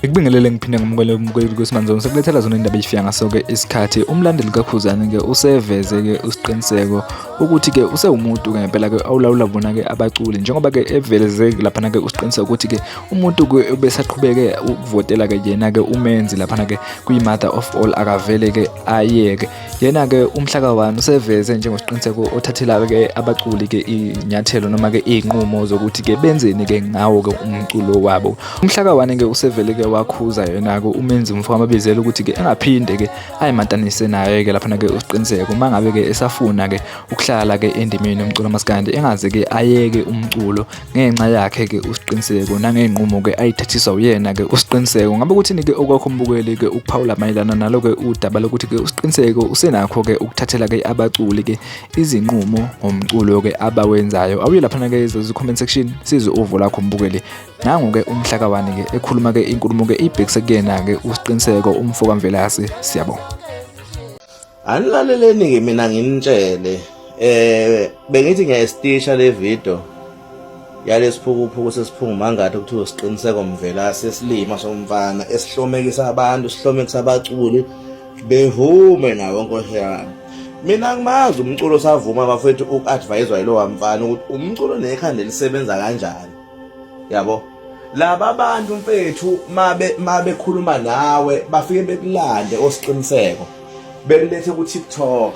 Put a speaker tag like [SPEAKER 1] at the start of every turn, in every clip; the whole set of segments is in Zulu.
[SPEAKER 1] Ngikubingelele ngiphinde ngamukele umukeli kwesimanje sekulethela zona indaba eyifika ngaso-ke isikhathi. Umlandeli kaKhuzani-ke useveze-ke usiqiniseko ukuthi-ke usewumuntu-ke ngempela-ke awulawula bona-ke abaculi njengoba-ke eveze laphana-ke usiqiniseko ukuthi-ke umuntu-ke ubesaqhubeke ukuvotela-ke yena-ke umenzi laphana-ke kwi-mother of all akavele-ke ayeke yena-ke umhlaka wani useveze njengosiqiniseko othathela-ke abaculi-ke iy'nyathelo noma-ke iy'nqumo zokuthi-ke benzeni-ke ngawo-ke umculo wabo. Umhlaka wani-ke usevele-ke wakhuza yena-ke umenzi umfo wamabizela ukuthi-ke engaphinde-ke ayimatanise naye-ke laphana-ke usiqiniseko uma ngabe-ke esafuna-ke ukuhlala-ke endimeni yomculo maskandi engaze-ke ayeke umculo ngenxa yakhe-ke uSiqiniseko nangey'nqumo-ke ayithathiswa uyena-ke uSiqiniseko. Ngabe kuthini-ke okwakho mbukeli-ke ukuphawula mayelana nalo-ke udaba lokuthi-ke uSiqiniseko usenakho-ke ukuthathela-ke abaculi-ke izinqumo ngomculo-ke abawenzayo. Awuye laphana-ke comment section sizwe uvo lakho mbukeli. Nangu-ke umhlakawani-ke ekhuluma-ke inkulumo-ke ibhekise kuyena-ke uSiqiniseko umfo kaMvelase. Siyabonga.
[SPEAKER 2] Anilaleleni-ke mina nginitshele bengithi ngiyayistisha le video yalesiphukuphuku sesiphungu mangathi kuthiwa siqiniseko Mvelase esilima somfana esihlomekisa abantu sihlomekisa abaculi bevume nawo nkosi yami. Mina ngimazi umculo savuma bafethu uku-advise-wa yilowa mfana ukuthi umculo nekhanda elisebenza kanjani. Yabo? Laba bantu mfethu mabe mabekhuluma nawe bafike bekulande osiqiniseko bekulethe ku TikTok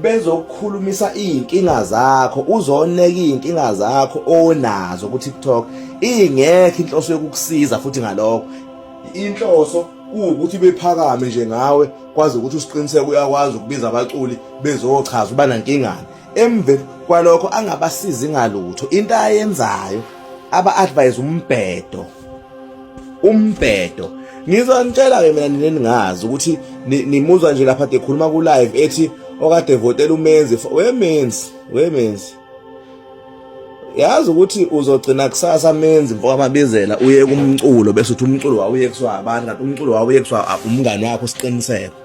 [SPEAKER 2] bezokukhulumisa izinkinga zakho uzoneka izinkinga zakho onazo ku TikTok ingekho inhloso yokukusiza futhi ngalokho inhloso kuwukuthi bephakame nje ngawe kwazi ukuthi usiqiniseko uyakwazi ukubiza abaculi bezochaza uba nankingani Emveni kwalokho angabasizi ngalutho into ayenzayo aba advise umbhedo umbhedo ngizonitshela ke mina nina ningazi ukuthi nimuzwa nje lapha ekhuluma ku live ethi okade votela umenzi wemenzi wemenzi yazi ukuthi uzogcina kusasa menzi mfo kamabizela uye kumculo bese uthi umculo wawuyekiswa abantu kanti umculo wawuyekiswa umngani wakho siqiniseko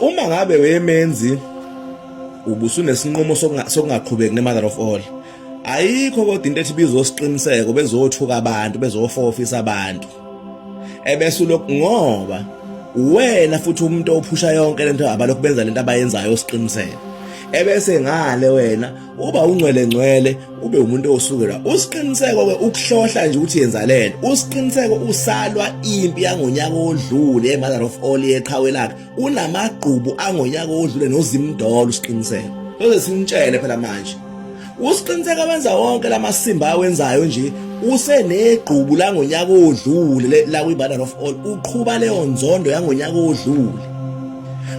[SPEAKER 2] Uma ngabe wemenzi ubusunesinqumo sokungaqhubeki ne-mother of all ayikho kodwa into ethi bizosiqiniseko bezothuka abantu bezofofisa abantu ebese ulokhu ngoba uwena futhi umuntu ophusha yonke lento abalokhu benza lento abayenzayo osiqiniseko ebese ngale wena uba ungcwele ngcwele ube umuntu osukelwa usiqiniseko ke ukuhlohla nje ukuthi yenza lento usiqiniseko usalwa impi yangonyaka odlule emother of all yeqhawe lakhe unamagqubu angonyaka odlule nozimdolo usiqiniseko soze simtshele phela manje usiqiniseko awenza wonke lamasimba awenzayo nje usenegqubu langonyaka odlule la kwi-mother of all uqhuba leyo nzondo yangonyaka odlule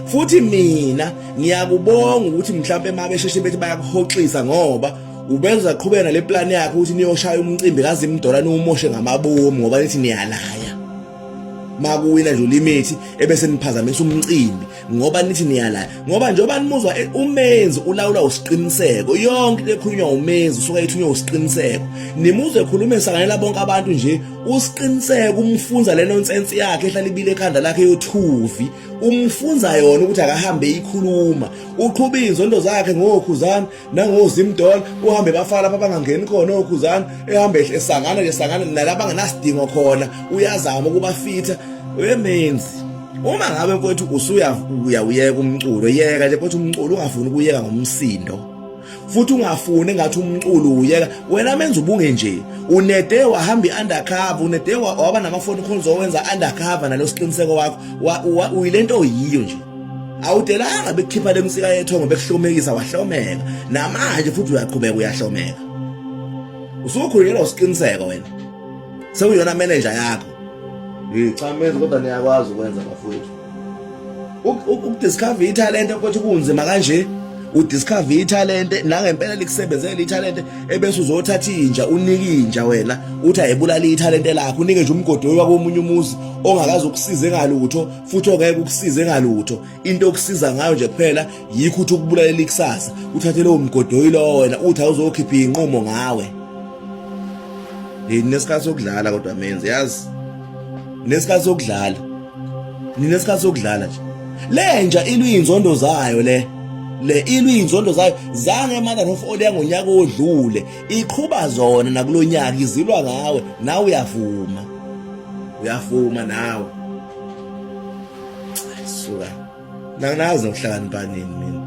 [SPEAKER 2] futhi mina Ngiyakubonga ukuthi mhlampe uma besheshe bethi bayakuhoxisa ngoba ubenza qhubeka nale plan yakhe ukuthi niyoshaya umcimbi kaZimdola niwumoshe ngamabomu ngoba nithi niyalaya. Makuwina nje ulimithi ebese niphazamisa umcimbi ngoba nithi niyalaya ngoba njengoba nimuzwa eh, umenzi ulawula usiqiniseko yonke into ekhulunywa umenzi usuke ethunywe usiqiniseko nimuzwe ekhuluma esanganela bonke abantu nje usiqiniseko umfunza le nonsense yakhe ehlala ibile ekhanda lakhe yothuvi umfunza yona ukuthi akahambe ikhuluma uqhuba izinto zakhe ngokhuzana nangozimdola uhambe bafaka lapha abangangeni khona okhuzana ehambe esangana nje sangana nalaba angenasidingo khona uyazama ukubafitha uyemenzi uma ngabe mfowethu usuya uyawuyeka umculo yeka nje mfowethu umculo ungafuni ukuyeka ngomsindo futhi ungafuni engathi umculo uyeka wena menza ubunge nje unede wahamba i-undercover unede waba namafoni calls owenza undercover nalo siqiniseko wakho uyilento oyiyo nje awudelanga bekukhipha le nsika yethongo bekuhlomekisa wahlomeka namanje futhi uyaqhubeka uyahlomeka usukhulunyelwa usiqiniseko wena sewuyona manager yakho cha menzi kodwa niyakwazi ukwenza bafowethu ukudiscover ithalente mfowethu kunzima kanje udiscover ithalente nangempela likusebenzele ithalente ebese uzothatha inja unike inja wena uthi ayibulala ithalente lakho unike nje umgodoyi wakomunye umuzi ongakaze ukusize ngalutho futhi ongeke ukusize ngalutho into okusiza ngayo nje kuphela yikho ukuthi ukubulalela ikusasa uthathe lowo mgodoyi lowo wena uthi awuzokhipha inqumo ngawe yini nesikhathi sokudlala kodwa menzi yazi. Nesikhathi sokudlala. Ninesikhathi sokudlala nje. Lenja ilwa inzondo zayo le. Le ilwa inzondo zayo zange mother of all yangonyaka odlule iqhuba zona nakulonyaka izilwa ngawe nawe uyavuma. Uyavuma nawe. Suka. Nanginazi nokuhlakanipha nini mina.